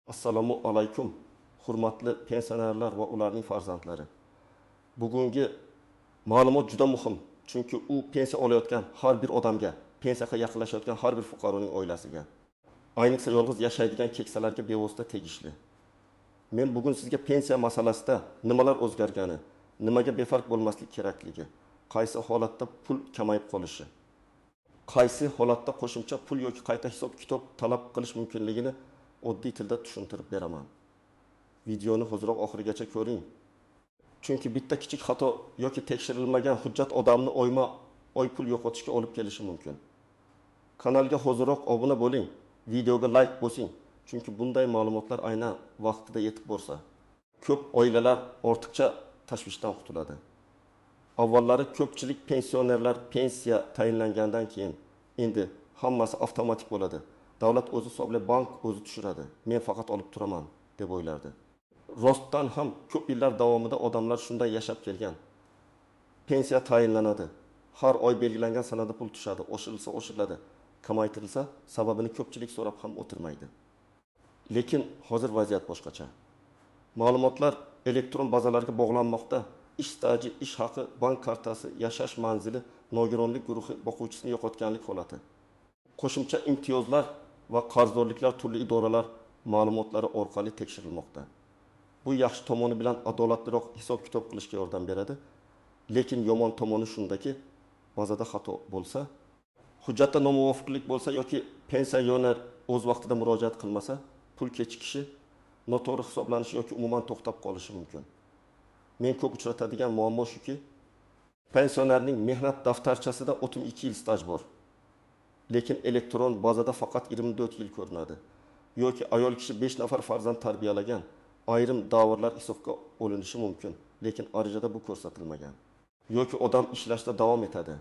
Assalomu alaykum, hurmatli pensionerlar va ularning farzandlari. Bugungi ma'lumot juda muhim, chunki u pensiya olayotgan har bir odamga, pensiyaga yaqinlashayotgan har bir fuqaroning oilasiga, ayniqsa yolg'iz yashaydigan keksalarga bevosita tegishli. Men bugun sizga pensiya masalasida nimalar o'zgargani, nimaga befarq bo'lmaslik kerakligi, qaysi holatda pul kamayib qolishi, qaysi holatda qo'shimcha pul yoki qayta hisob-kitob talab qilish mumkinligini oddiy tilda tushuntirib beraman. Videoni hoziroq oxirigacha ko'ring. Chunki bitta kichik xato yoki tekshirilmagan hujjat odamni oyma-oy pul yo'qotishga olib kelishi mumkin. Kanalga hoziroq obuna bo'ling, videoga like bosing, chunki bunday ma'lumotlar aynan vaqtida yetib borsa, ko'p oilalar ortiqcha tashvishdan qutuladi. Avvallari ko'pchilik pensionerlar pensiya tayinlangandan keyin endi hammasi avtomatik bo'ladi. Davlat o'zi hisoblab, bank o'zi tushiradi. Men faqat olib turaman deb o'ylardi. Rostdan ham ko'p yillar davomida odamlar shunday yashab kelgan. Pensiya tayinlanadi. Har oy belgilangan sanada pul tushadi, oshirilsa oshiriladi, kamaytirilsa sababini ko'pchilik so'rab ham o'tirmaydi. Lekin hozir vaziyat boshqacha. Ma'lumotlar elektron bazalarga bog'lanmoqda. Ish staji, ish haqi, bank kartasi, yashash manzili, nogironlik guruhi boquvchisini yo'qotganlik holati. Qo'shimcha imtiyozlar va qarzdorliklar turli idoralar ma'lumotlari orqali tekshirilmoqda. Bu yaxshi tomoni bilan adolatliroq hisob-kitob qilishga yordam beradi. Lekin yomon tomoni shundaki, bazada xato bo'lsa, hujjatda nomuvofiqlik bo'lsa yoki pensioner o'z vaqtida murojaat qilmasa, pul kechikishi, noto'g'ri hisoblanishi yoki umuman to'xtab qolishi mumkin. Men ko'p uchratadigan muammo shuki, pensionerning mehnat daftarchasida 32 yil staj bor. Lekin elektron bazada faqat 24 yil ko'rinadi. Yoki ayol kishi 5 nafar farzand tarbiyalagan, ayrim davrlar hisobga olinishi mumkin, lekin arizada bu ko'rsatilmagan. Yoki odam ishlashda davom etadi,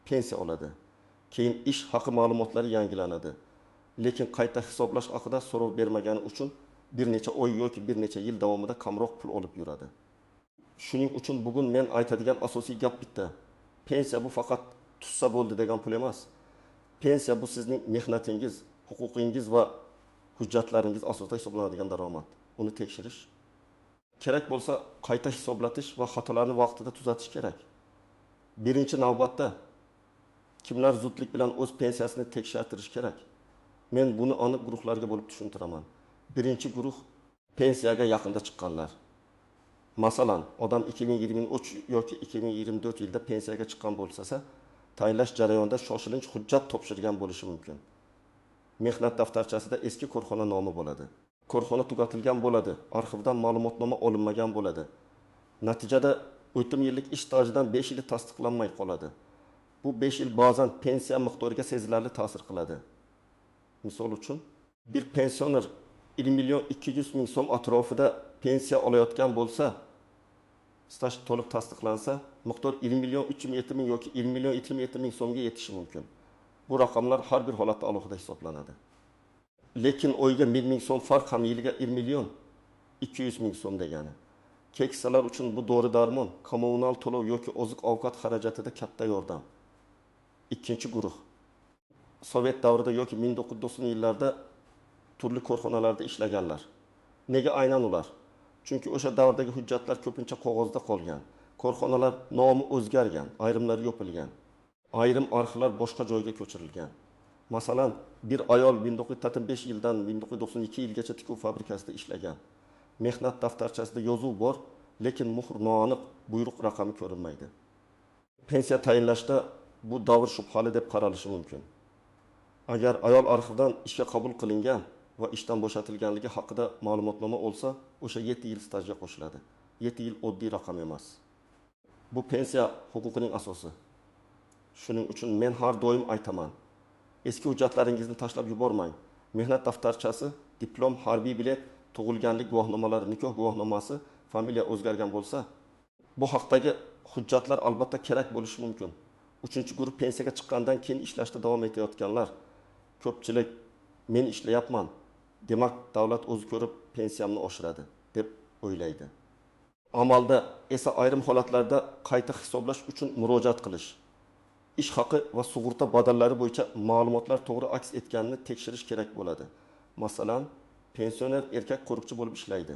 pensiya oladi. Keyin ish haqi ma'lumotlari yangilanadi. Lekin qayta hisoblash haqida so'rov bermagani uchun bir necha oy yoki bir necha yil davomida kamroq pul olib yuradi. Shuning uchun bugun men aytadigan asosiy gap bitta. Pensiya bu faqat tushsa bo'ldi degan pul emas. Pensiya bu sizning mehnatingiz, huquqingiz va hujjatlaringiz asosida hisoblanadigan daromad. Uni tekshirish kerak bo'lsa, qayta hisoblatish va xatolarni vaqtida tuzatish kerak. Birinchi navbatda kimlar zudlik bilan o'z pensiyasini tekshirtirish kerak? Men buni aniq guruhlarga bo'lib tushuntiraman. Birinchi guruh pensiyaga yaqinda chiqqanlar. Masalan, odam 2023 yoki 2024 yilda pensiyaga chiqqan bo'lsa, tayinlash jarayonida shoshilinch hujjat topshirgan bo'lishi mumkin. Mehnat daftarchasida eski korxona nomi bo'ladi. Korxona tugatilgan bo'ladi, arxivdan ma'lumotnoma olinmagan bo'ladi. Natijada o'tim yillik ish stajidan 5 yili tasdiqlanmay qoladi. Bu 5 yil ba'zan pensiya miqdoriga sezilarli ta'sir qiladi. Misol uchun, bir pensioner 1 million 200 ming so'm atrofida pensiya olayotgan bo'lsa, staj to'liq tasdiqlansa, miqdor 1 million 307 ming yoki 1 million 77 ming so'mga yetishi mumkin. Bu raqamlar har bir holatda alohida hisoblanadi. Lekin oyga 1000 ming so'm farq ham yiliga 1 million 200 ming so'm degani. Keksalar uchun bu dori-darmon, kommunal to'lov yoki oziq-ovqat xarajatida katta yordam. Ikkinchi guruh. Sovet davrida yoki 1990-yillarda turli korxonalarda ishlaganlar. Nega aynan ular? Chunki o'sha davrdagi hujjatlar ko'pincha qog'ozda qolgan. Korxonalar nomi o'zgargan, ayrimlari yopilgan. Ayrim arxivlar boshqa joyga ko'chirilgan. Masalan, bir ayol 1995 yildan 1992 yilgacha tikuv fabrikasida ishlagan. Mehnat daftarchasida yozuv bor, lekin muhr noaniq, buyruq raqami ko'rinmaydi. Pensiya tayinlashda bu davr shubhali deb qaralishi mumkin. Agar ayol arxivdan ishga qabul qilingan va ishdan bo'shatilganligi haqida ma'lumotnoma olsa, o'sha 7 yil stajga qo'shiladi. 7 yil oddiy raqam emas. Bu pensiya huquqining asosi. Shuning uchun men har doim aytaman. Eski hujjatlaringizni tashlab yubormang. Mehnat daftarchasi, diplom, harbiy bilet, tug'ilganlik guvohnomalari, nikoh guvohnomasi, familiya o'zgargan bo'lsa, bu haqdagi hujjatlar albatta kerak bo'lishi mumkin. Uchinchi guruh pensiyaga chiqqandan keyin ishlashda davom etayotganlar. Ko'pchilik men ishlayapman, demak davlat o'zi ko'rib pensiyamni oshiradi deb o'ylaydi. Amalda esa ayrim holatlarda qayta hisoblash uchun murojaat qilish, ish haqi va sug'urta badallari bo'yicha ma'lumotlar to'g'ri aks etganini tekshirish kerak bo'ladi. Masalan, Pensioner erkak qo'riqchi bo'lib ishlaydi.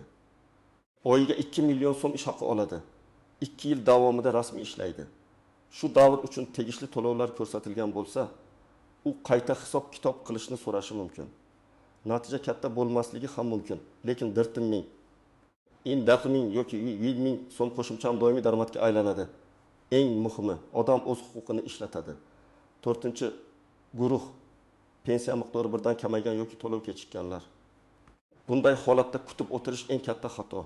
Oyiga 2 million so'm ish haqi oladi. 2 yil davomida rasmiy ishlaydi. Shu davr uchun tegishli to'lovlar ko'rsatilgan bo'lsa, u qayta hisob-kitob qilishni so'rashi mumkin. Natija katta bo'lmasligi ham mumkin, lekin 4 ming, 4 ming yoki 100 ming so'm qo'shimcha ham doimiy daromadga aylanadi. Eng muhimi, odam o'z huquqini ishlatadi. 4-chi guruh pensiya miqdori birdan kamaygan yoki to'lov kechikkanlar. Bunday holatda kutib o'tirish eng katta xato.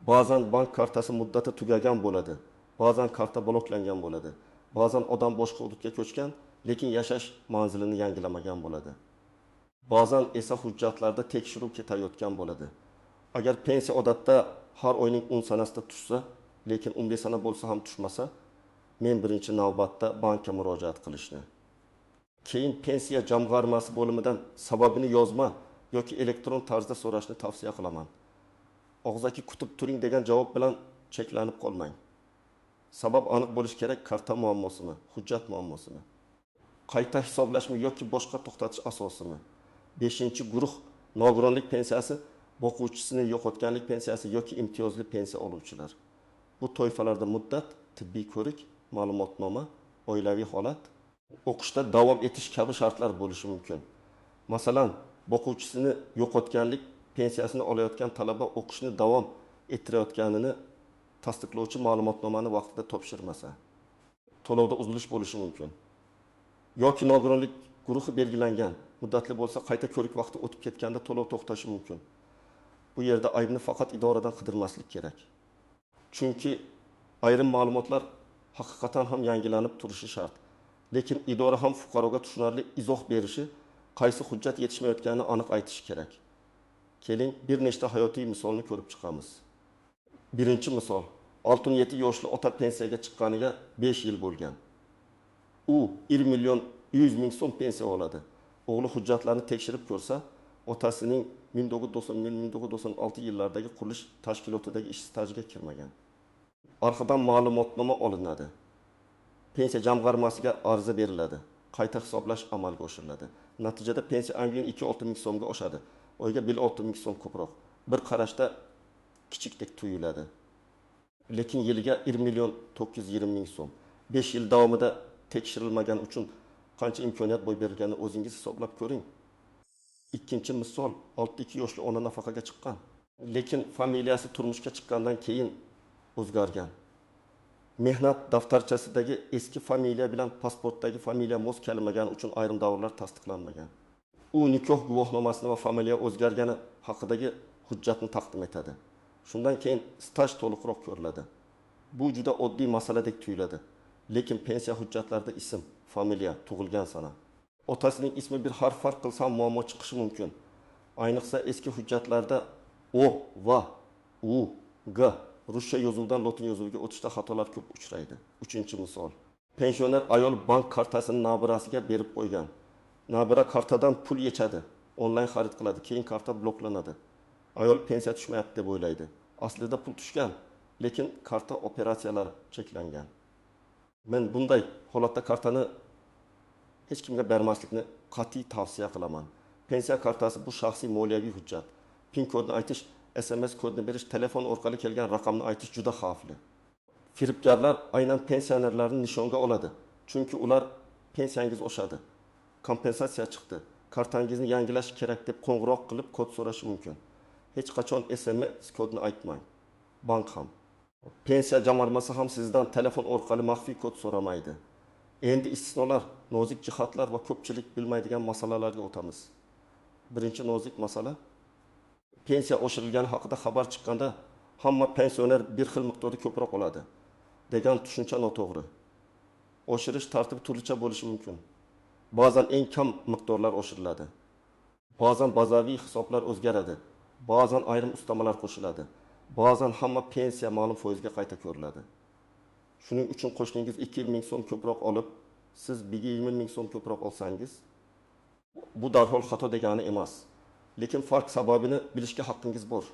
Ba'zan bank kartasi muddati tugagan bo'ladi, ba'zan karta bloklangan bo'ladi, ba'zan odam boshqa hududga ko'chgan, lekin yashash manzilini yangilamagan bo'ladi. Ba'zan esa hujjatlarda tekshiruv ketayotgan bo'ladi. Agar pensiya odatda har oyning 10 sanasida tushsa, lekin 15 sana bo'lsa ham tushmasa, men birinchi navbatda bankka murojaat qilishni, keyin pensiya jamg'armasi bo'limidan sababini yozma yoki elektron tarzda so'rashni tavsiya qilaman. Og'zaki kutib turing degan javob bilan cheklanib qolmang. Sabab aniq bo'lishi kerak: karta muammosimi, hujjat muammosimi, qayta hisoblashmi yoki boshqa to'xtatish asosimi. 5-guruh nogironlik pensiyasi, boquvchisini yo'qotganlik pensiyasi yoki imtiyozli pensiya oluvchilar. Bu toifalarda muddat, tibbiy ko'rik, ma'lumotnoma, oilaviy holat, o'qishda davom etish kabi shartlar bo'lishi mumkin. Masalan, boquvchisini yo'qotganlik pensiyasini olayotgan talaba o'qishni davom ettirayotganini tasdiqlovchi ma'lumotnomani vaqtida topshirmasa, to'lovda uzilish bo'lishi mumkin. Yoki nogironlik guruhi belgilangan muddatli bo'lsa, qayta ko'rik vaqti o'tib ketganda to'lov to'xtashi mumkin. Bu yerda aybni faqat idoradan qidirmaslik kerak. Chunki ayrim ma'lumotlar haqiqatan ham yangilanib turishi shart. Lekin idora ham fuqaroga tushunarli izoh berishi, qaysi hujjat yetishmayotganini aniq aytishi kerak. Keling, bir nechta hayotiy misolni ko'rib chiqamiz. Birinchi misol: 67 yoshli ota pensiyaga chiqqaniga 5 yil bo'lgan. U 1 million 100 ming so'm pensiya oladi. O'g'li hujjatlarni tekshirib ko'rsa, otasining 1990-1996 yillardagi qurilish tashkilotidagi ish stajiga kirmagan. Arxivdan ma'lumotnoma olinadi. Pensiya jamg'armasiga ariza beriladi. Qayta hisoblash amalga oshiriladi. Natijada pensiya angin 2-6 ming so'mga oshadi. Oyga 1-6 ming so'm ko'proq. Bir qarashda kichikdek tuyuladi. Lekin yiliga 1 million 920 ming so'm. 5 yil davomida tekshirilmagan uchun qancha imkoniyat boy berilganini o'zingiz hisoblab ko'ring. Ikkinchi misol: 62 yoshli ona nafaqaga chiqqan, lekin familiyasi turmushga chiqqandan keyin o'zgargan. Mehnat daftarchasidagi eski familiya bilan pasportdagi familiya mos kelmagani uchun ayrim davrlar tasdiqlanmagan. U nikoh guvohnomasini va familiya o'zgargani haqidagi hujjatni taqdim etadi. Shundan keyin staj to'liqroq ko'riladi. Bu juda oddiy masaladek tuyuladi, lekin pensiya hujjatlarida ism, familiya, tug'ilgan sana, otasining ismi bir harf farq qilsa ham muammo chiqishi mumkin. Ayniqsa eski hujjatlarda O va U, G ruscha yozuvdan lotin yozuviga o'tishda xatolar ko'p uchraydi. 3-misol: pensioner ayol bank kartasini nabirasiga berib qo'ygan. Nabira kartadan pul yechadi, onlayn xarid qiladi, keyin karta bloklanadi. Ayol pensiya tushmayapti deb o'ylaydi. Aslida pul tushgan, lekin karta operatsiyalari cheklangan. Men bunday holatda kartani hech kimga bermaslikni qat'iy tavsiya qilaman. Pensiya kartasi bu shaxsiy moliyaviy hujjat. PIN kodni aytish, SMS kodini berish, telefon orqali kelgan raqamni aytish juda xavfli. Firibgarlar aynan pensionerlarni nishonga oladi. Chunki ular pensiyangiz oshadi, kompensatsiya chiqdi, kartangizni yangilash kerak deb qo'ng'iroq qilib kod so'rashi mumkin. Hech qachon SMS kodini aytmang. Bank ham, pensiya jamg'armasi ham sizdan telefon orqali maxfiy kod so'ramaydi. Endi istisnolar, nozik jihatlar va ko'pchilik bilmaydigan masalalarga o'tamiz. Birinchi nozik masala: pensiya oshirilgani haqida xabar chiqqanda hamma pensioner bir xil miqdorda ko'proq oladi degan tushuncha noto'g'ri. Oshirish tartibi turlicha bo'lishi mumkin. Ba'zan eng kam miqdorlar oshiriladi. Ba'zan bazaviy hisoblar o'zgaradi. Ba'zan ayrim ustamalar qo'shiladi. Ba'zan hamma pensiya ma'lum foizga qayta ko'riladi. Shuning uchun qo'shningiz 2 ming so'm ko'proq olib, siz 20 ming so'm ko'proq olsangiz, bu darhol xato degani emas. Lekin farq sababini bilishga haqqingiz bor.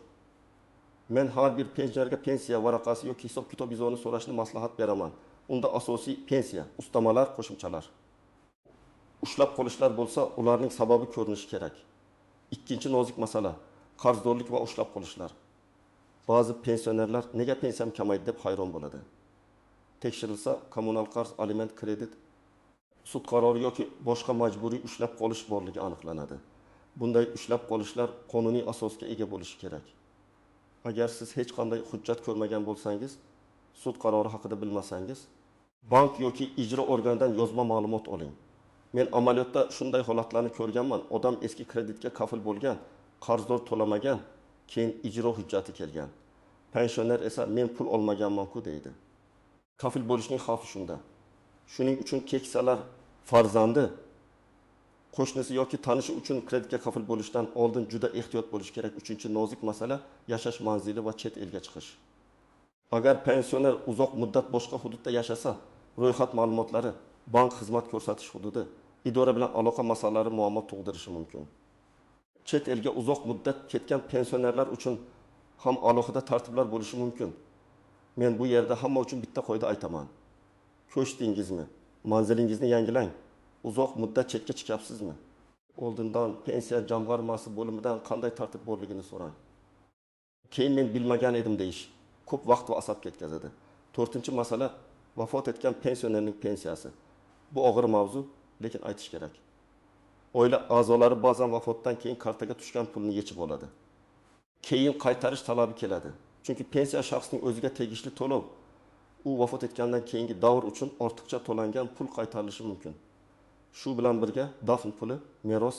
Men har bir pensionerga pensiya varaqasi yoki hisob-kitob yuzog'ini so'rashni maslahat beraman. Unda asosiy pensiya, ustamalar, qo'shimchalar. Ushlab qolishlar bo'lsa, ularning sababi ko'rinishi kerak. Ikkinchi nozik masala: qarzdorlik va ushlab qolishlar. Ba'zi pensionerlar nega pensiyam kamaydi deb hayron bo'ladi. Tekshirilsa, kommunal qarz, aliment, kredit, sud qarori yoki boshqa majburiy ushlab qolish borligi aniqlanadi. Bunday ushlab qolishlar qonuniy asosga ega bo'lishi kerak. Agar siz hech qanday hujjat ko'rmagan bo'lsangiz, sud qarori haqida bilmasangiz, bank yoki ijro organidan yozma ma'lumot oling. Men amaliyotda shunday holatlarni ko'rganman. Odam eski kreditga kafil bo'lgan, qarzdor to'lamagan, keyin ijro hujjati kelgan. Pensioner esa men pul olmaganman-ku deydi. Kafil bo'lishning xavfi shunda. Shuning uchun keksalar farzandi, qo'shnisi yoki tanishi uchun kreditga kafil bo'lishdan oldin juda ehtiyot bo'lish kerak. Uchinchi nozik masala: yashash manzili va chet elga chiqish. Agar pensioner uzoq muddat boshqa hududda yashasa, ro'yxat ma'lumotlari, bank xizmat ko'rsatish hududi, idora bilan aloqa masalalari muammo tug'dirishi mumkin. Chet elga uzoq muddat ketgan pensionerlar uchun ham alohida tartiblar bo'lishi mumkin. Men bu yerda hamma uchun bitta qoida aytaman. Ko'chdingizmi? Manzilingizni yangilang. Uzoq muddat chetga chiqyapsizmi? Oldindan pensiya jamg'armasi bo'limidan qanday tartib borligini so'rang. Keyin men bilmagan edim deyish ko'p vaqt va asab ketkazadi. To'rtinchi masala: vafot etgan pensionerning pensiyasi. Bu og'ir mavzu, lekin aytish kerak. Oila a'zolari ba'zan vafotdan keyin kartaga tushgan pulni yechib oladi. Keyin qaytarish talabi keladi. Chunki pensiya shaxsning o'ziga tegishli to'lov. U vafot etgandan keyingi davr uchun ortiqcha to'langan pul qaytarilishi mumkin. Shu bilan birga dafn puli, meros,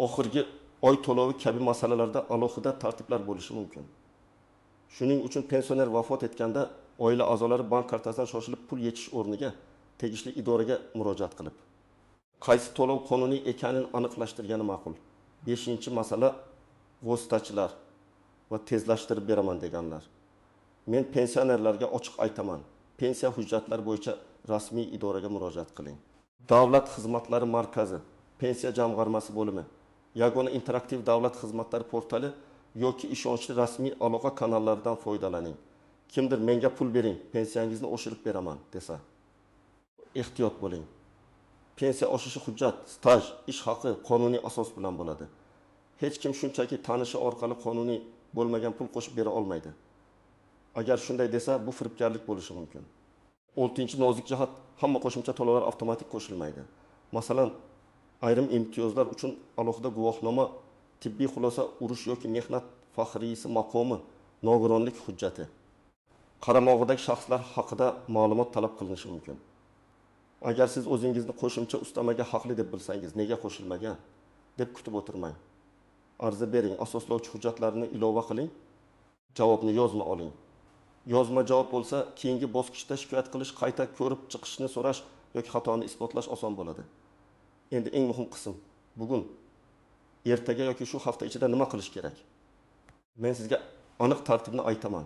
oxirgi oy to'lovi kabi masalalarda alohida tartiblar bo'lishi mumkin. Shuning uchun pensioner vafot etganda oila a'zolari bank kartasidan shoshilib pul yechish o'rniga tegishli idoraga murojaat qilib, qaysi to'lov qonuniy ekanini aniqlashtirgani ma'qul. Beshinchi masala: vositachilar va tezlashtirib beraman deganlar. Men pensionerlarga ochiq aytaman, pensiya hujjatlari bo'yicha rasmiy idoraga murojaat qiling. Davlat xizmatlari markazi, pensiya jamg'armasi bo'limi, yagona interaktiv davlat xizmatlari portali yoki ishonchli rasmiy aloqa kanallaridan foydalaning. Kimdir menga pul bering, pensiyangizni oshirib beraman desa, ehtiyot bo'ling. Pensiya oshishi hujjat, staj, ish haqi qonuniy asos bilan bo'ladi. Hech kim shunchaki tanishi orqali qonuniy bo'lmagan pul qo'shib bera olmaydi. Agar shunday desa, bu firibgarlik bo'lishi mumkin. Oltinchi nozik jihat: hamma qo'shimcha to'lovlar avtomatik qo'shilmaydi. Masalan, ayrim imtiyozlar uchun alohida guvohnoma, tibbiy xulosa, urush yoki mehnat faxriysi maqomi, nogironlik hujjati, qaramog'idagi shaxslar haqida ma'lumot talab qilinishi mumkin. Agar siz o'zingizni qo'shimcha ustamaga haqli deb bilsangiz, nega qo'shilmagan deb kutib o'tirmang. Arza bering, asoslovchi hujjatlarni ilova qiling, javobni yozma oling. Yozma javob bo'lsa, keyingi bosqichda shikoyat qilish, qayta ko'rib chiqishni so'rash yoki xatoni isbotlash oson bo'ladi. Endi eng muhim qism: bugun, ertaga yoki shu hafta ichida nima qilish kerak? Men sizga aniq tartibni aytaman.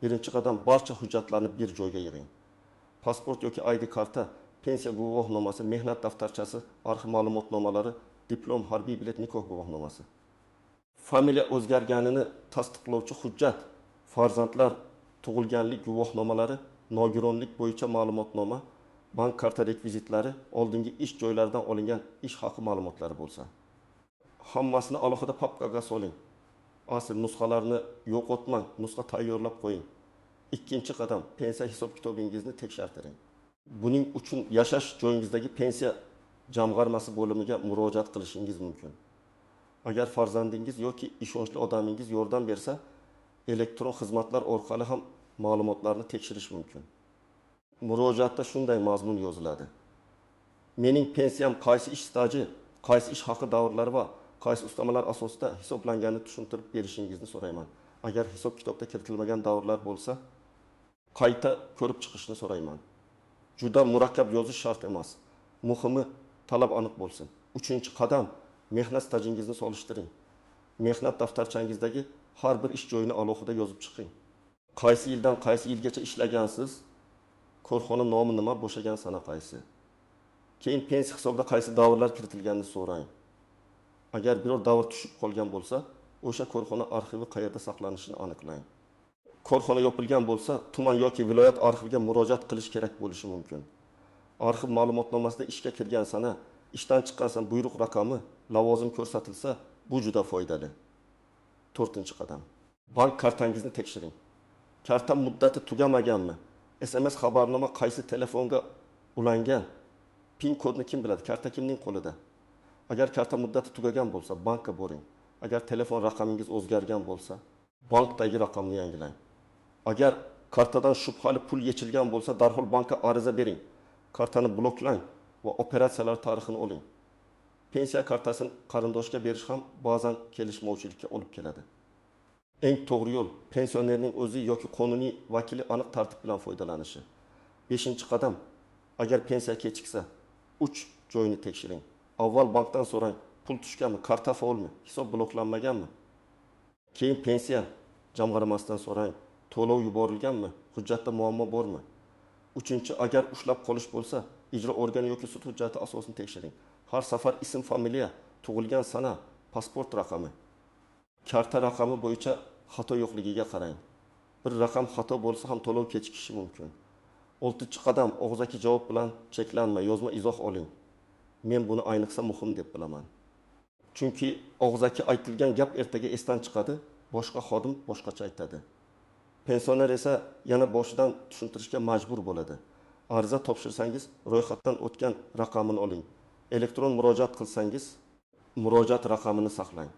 Birinchi qadam: barcha hujjatlarni bir joyga yig'ing. Pasport yoki ID karta, pensiya guvohnomasi, mehnat daftarchasi, arxiv ma'lumotnomalari, diplom, harbiy bilet, nikoh guvohnomasi. Familiya o'zgarganini tasdiqlovchi hujjat, farzandlar tug'ilganlik guvohnomalari, nogironlik bo'yicha ma'lumotnoma, bank karta rekvizitlari, oldingi ish joylaridan olingan ish haqi ma'lumotlari bo'lsa. Hammasini alohida papkaga soling. Asl nusxalarni yo'qotmang, nusxa tayyorlab qo'ying. Ikkinchi qadam: pensiya hisob-kitobingizni tekshirtiring. Buning uchun yashash joyingizdagi pensiya jamg'armasi bo'limiga murojaat qilishingiz mumkin. Agar farzandingiz yoki ishonchli odamingiz yordam bersa, elektron xizmatlar orqali ham ma'lumotlarni tekshirish mumkin. Murojaatda shunday mazmun yoziladi: Mening pensiyam qaysi ish staji, qaysi ish haqi davrlari va qaysi ustamalar asosida hisoblanganini tushuntirib berishingizni so'rayman. Agar hisob-kitobda kiritilmagan davrlar bo'lsa, qayta ko'rib chiqishni so'rayman. Juda murakkab yozish shart emas. Muhimi talab aniq bo'lsin. Uchinchi qadam: mehnat stajingizni solishtiring. Mehnat daftarchangizdagi har bir ish joyini alohida yozib chiqing. Qaysi yildan qaysi yilgacha ishlagansiz, korxona nomi nima, bo'shagan sana qaysi. Keyin pensiya hisobida qaysi davrlar kiritilganini so'rang. Agar biror davr tushib qolgan bo'lsa, o'sha korxona arxivi qayerda saqlanishini aniqlang. Korxona yopilgan bo'lsa, tuman yoki viloyat arxiviga murojaat qilish kerak bo'lishi mumkin. Arxiv ma'lumotnomasida ishga kirgan sana, ishdan chiqqan sana, buyruq raqami, lavozim ko'rsatilsa, Bu juda foydali. To'rtinchi qadam. Bank kartangizni tekshiring. Karta muddati tugamaganmi? SMS xabarnoma qaysi telefonga ulangan? PIN kodni kim biladi? Karta kimning qo'lida? Agar karta muddati tugagan bo'lsa, bankka boring. Agar telefon raqamingiz o'zgargan bo'lsa, bankdagi raqamni yangilang. Agar kartadan shubhali pul yechilgan bo'lsa, darhol bankka ariza bering. Kartani bloklang va operatsiyalar tarixini oling. Pensiya kartasini qarindoshga berish ham ba'zan kelishmovchilikka olib keladi. Eng to'g'ri yo'l pensionerning o'zi yoki qonuniy vakili aniq tartib bilan foydalanishi. Beshinchi qadam. Agar pensiya kechiksa, 3 joyini tekshiring. Avval bankdan so'rang, pul tushganmi, karta faolmi, hisob bloklanmaganmi? Keyin pensiya jamg'armasidan so'rang, to'lov yuborilganmi, hujjatda muammo bormi? Uchinchi, agar ushlab qolish bo'lsa, ijro organi yoki sud hujjati asosini tekshiring. Har safar ism, familiya, tug'ilgan sana, pasport raqami, karta raqami bo'yicha xato yo'qligiga qarang. Bir raqam xato bo'lsa ham to'lov kechikishi mumkin. Oltinchi qadam, og'zaki javob bilan cheklanma, yozma izoh oling. Men buni ayniqsa muhim deb bilaman. Chunki og'zaki aytilgan gap ertaga esdan chiqadi, boshqa xodim boshqacha aytadi. Pensioner esa yana boshidan tushuntirishga majbur bo'ladi. Ariza topshirsangiz, ro'yxatdan o'tgan raqamini oling. Elektron murojaat qilsangiz, murojaat raqamini saqlang.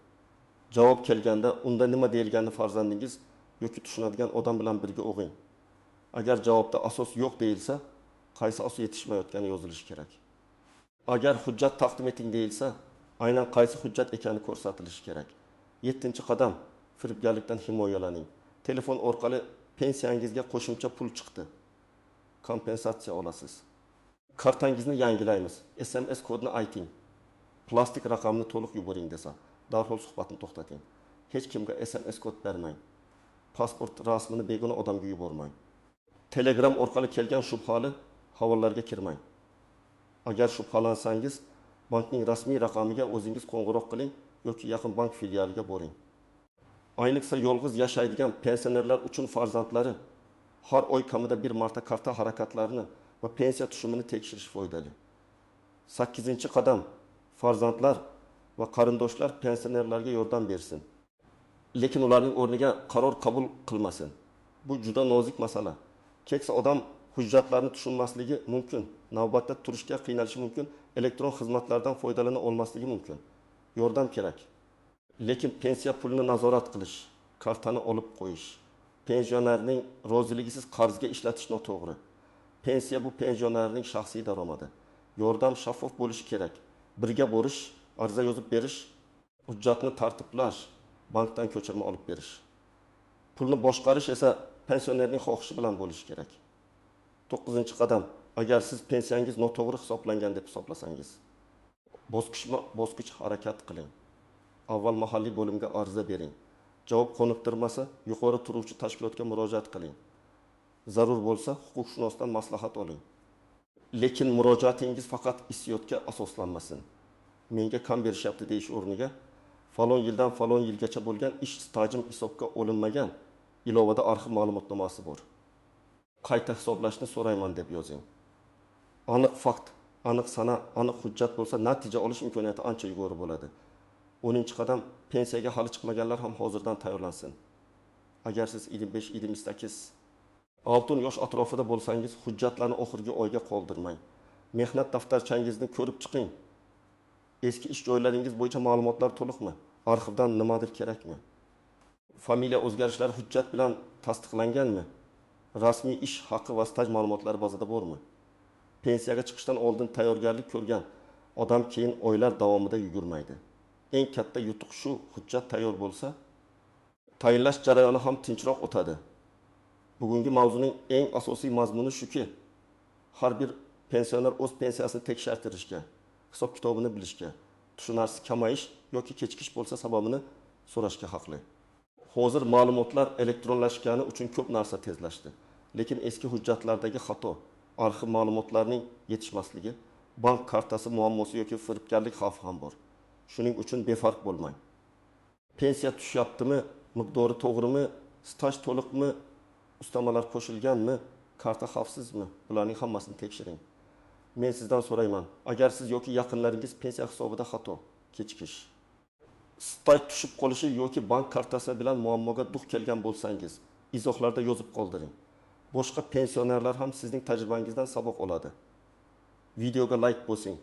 Javob kelganda unda nima deyilganini farzandingiz yoki tushunadigan odam bilan birga o'qing. Agar javobda asos yo'q deyilsa, qaysi asos yetishmayotgani yozilishi kerak. Agar hujjat taqdim eting deyilsa, aynan qaysi hujjat ekani ko'rsatilishi kerak. Yettinchi qadam, firibgarlikdan himoyalaning. Telefon orqali pensiyangizga qo'shimcha pul chiqdi. Kompensatsiya olasiz. Kartangizni yangilaymiz. SMS kodini ayting. Plastik raqamni to'liq yuboring desa, darhol suhbatni to'xtating. Hech kimga SMS kod bermang. Pasport rasmini begona odamga yubormang. Telegram orqali kelgan shubhali havolalarga kirmang. Agar shubhalansangiz, bankning rasmiy raqamiga o'zingiz qo'ng'iroq qiling yoki yaqin bank filialiga boring. Ayniqsa yolg'iz yashaydigan pensionerlar uchun farzandlari har oy kamida bir marta karta harakatlarini va pensiya tushumini tekshirish foydali. Sakkizinchi qadam, farzandlar va qarindoshlar pensionerlarga yordam bersin. Lekin ularning o'rniga qaror qabul qilmasin. Bu juda nozik masala. Keksa odam hujjatlarni tushunmasligi mumkin, navbatda turishga qiynalishi mumkin, elektron xizmatlardan foydalana olmasligi mumkin. Yordam kerak. Lekin pensiya pulini nazorat qilish, kartani olib qo'yish, pensionerning roziligisiz qarzga ishlatish noto'g'ri. Pensiya bu pensionerning shaxsiy daromadi. Yordam shaffof bo'lishi kerak. Birga borish, ariza yozib berish, hujjatni tartiblash, bankdan ko'chirma olib berish. Pulni boshqarish esa pensionerning xohishi bilan bo'lishi kerak. To'qqizinchi qadam, agar siz pensiyangiz noto'g'ri hisoblangan deb hisoblasangiz, bosqich harakat qiling. Avval mahalliy bo'limga ariza bering. Javob qoniqtirmasa, yuqori turuvchi tashkilotga murojaat qiling. Zarur bo'lsa, huquqshunosdan maslahat oling. Lekin murojaatingiz faqat hissiyotga asoslanmasin. Menga kam berishyapti deyish o'rniga, falon yildan falon yilgacha bo'lgan ish stajim hisobga olinmagan, ilovada arxiv ma'lumotnomasi bor. Qayta hisoblashni so'rayman deb yozing. Aniq fakt, aniq sana, aniq hujjat bo'lsa, natija olish imkoniyati ancha yuqori bo'ladi. 10-qadam, pensiyaga hali chiqmaganlar ham hozirdan tayyorlansin. Agar siz 25, 28, oltin yosh atrofida bo'lsangiz, hujjatlarni oxirgi oyga qoldirmang. Mehnat daftarchangizni ko'rib chiqing. Eski ish joylaringiz bo'yicha ma'lumotlar to'liqmi? Arxivdan nimadir kerakmi? Familiya o'zgarishlari hujjat bilan tasdiqlanganmi? Rasmiy ish haqi va staj ma'lumotlari bazada bormi? Pensiyaga chiqishdan oldin tayyorgarlik ko'rgan odam keyin oylar davomida yugurmaydi. Eng katta yutuq shu, hujjat tayyor bo'lsa, tayinlash jarayoni ham tinchroq o'tadi. Bugungi mavzuning eng asosiy mazmuni shuki, har bir pensioner o'z pensiyasini tekshirtirishga, hisob-kitobini bilishga, tushunarsiz kamayish yoki kechikish bo'lsa sababini so'rashga haqli. Hozir ma'lumotlar elektronlashgani uchun ko'p narsa tezlashdi. Lekin eski hujjatlardagi xato, arxiv ma'lumotlarining yetishmasligi, bank kartasi muammosi yoki firibgarlik xavfi ham bor. Shuning uchun befarq bo'lmang. Pensiya tushyaptimi, miqdori to'g'rimi, staj to'liqmi, ustamalar qo'shilganmi, karta xavfsizmi? Bularning hammasini tekshiring. Men sizdan so'rayman, agar siz yoki yaqinlaringiz pensiya hisobida xato, kechikish, Stayt tushib qolishi yoki bank kartasi bilan muammoga duch kelgan bo'lsangiz, izohlarda yozib qoldiring. Boshqa pensionerlar ham sizning tajribangizdan saboq oladi. Videoga like bosing,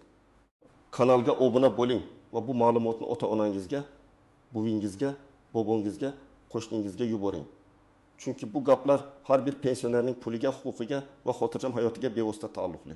kanalga obuna bo'ling va bu ma'lumotni ota-onangizga, buvingizga, bobongizga, qo'shningizga yuboring. Chunki bu gaplar har bir pensionerning puliga, huquqiga va xotirjam hayotiga bevosita taalluqli.